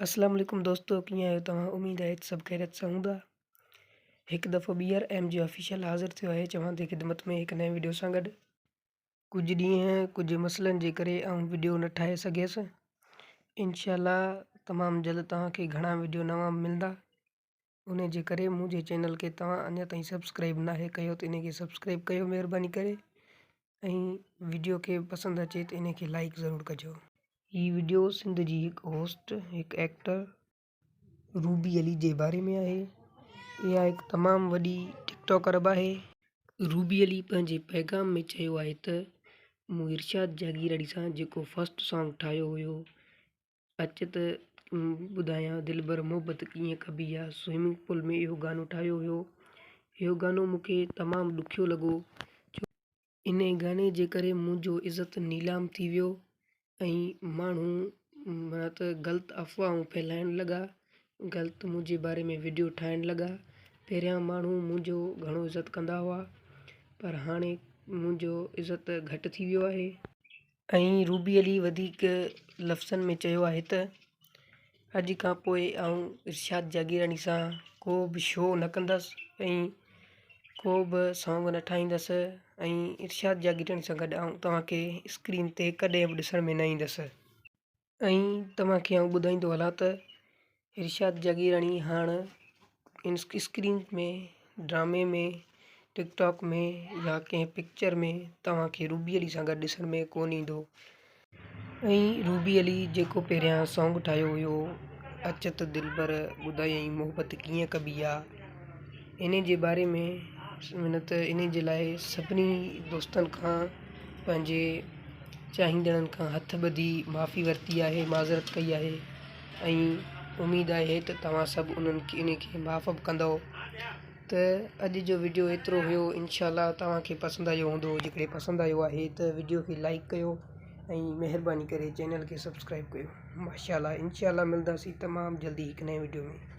اسلام عليڪم دوستو ڪيئن آهيو توهان اميد آهي ته سڀ خيريت سان هوندا هڪ دفعو ٻيهر ايم جي آفيشل حاضر ٿيو آهي چوان ٿي خدمت ۾ هڪ نئين وڊيو سان گڏ ڪجهه ڏينهن ڪجهه مسئلن جي ڪري آئون وڊيو نه ٺاهي سگهيس انشاء الله تمام جلد توهان کي گهڻا وڊيو نوان ملندا ان جي ڪري منهنجي چينل کي توهان اڃا تائين سبسڪرائب ناهي ڪيو ته ان کي سبسڪرائب ڪيو مهرباني ڪري ۽ وڊيو کي پسند اچي ته ان کي لائڪ ضرور ڪجو. هي وڊيو سنڌ جي هڪ هوسٽ هڪ ايڪٽر روبي علي جي باري ۾ آهي. اها هڪ تمام وڏي ٽڪ ٽاڪر به آهي. روبي علي پنهنجي پيغام ۾ چيو آهي ته مون ارشاد جاگيراڻي سان جيڪو فرسٽ سانگ ٺاهيو هيو اچ ته ٻڌايان دلبر محبت ڪيئن ڪبي آ سوئمنگ پول ۾ اهو گانو ٺاهيو هيو اهو گانو مون کي تمام ڏکيو لڳو ڇو انهي گاني جي ڪري منهنجو عزت نيلام ٿي ويو ۽ ماڻهو معنيٰ ته غلط افواهون ڦهلائڻ لڳا غلط منهنجي باري ۾ وڊيو ٺاهڻ لڳا پهريان ماڻهو منهنجو گهڻو عزت ڪندا هئا پر هاڻي منهنجو عزت گهٽ ٿي ويو آهي. ۽ روبي علي وڌيڪ لفظن ۾ چيو آهي ته اڄ کان پوء آئون ارشاد جاگيراڻي سان ڪو به شو نه ڪندس ۽ ڪو به سانگ نه ٺاهيندس ۽ ارشاد جاگيراڻي سان گڏ آئون توهان کي اسڪرين تي ڪڏهن به ڏسڻ ۾ نه ايندس. ۽ توهان کي آئون ٻڌائيندو هلان ته ارشاد جاگيراڻي هاڻ اسڪرين ۾ ڊرامي ۾ ٽڪ ٽاڪ ۾ يا ڪنهن پڪچر ۾ توهان کي روبي علي سان گڏ ڏسڻ ۾ ڪونه ايندو. ۽ روبي علي جيڪو پهريان سانگ ٺاهيو هيو اچ ته دلبر ٻڌايائين محبت ڪيئن ڪبي آ انهي جي باري ۾ معنيٰ ته انهي جي لاء سڀني دوستن کان پنهنجي چاهيندڙن کان هٿ ٻڌي معافي ورتي آهي معذرت ڪئي آهي ۽ اميد آهي ته توهان سڀ انهن کي انهي کي معاف به ڪندؤ ته اڄ جو وڊيو ايترو هيو انشاء الله توهان کي پسند آيو هوندو جيڪڏهن پسند آيو آهي ته وڊيو کي لائڪ ڪيو ۽ مهرباني ڪري چينل کي سبسڪرائب ڪيو ماشاء الله انشاء الله ملنداسين تمام جلدي هڪ نئين وڊيو ۾.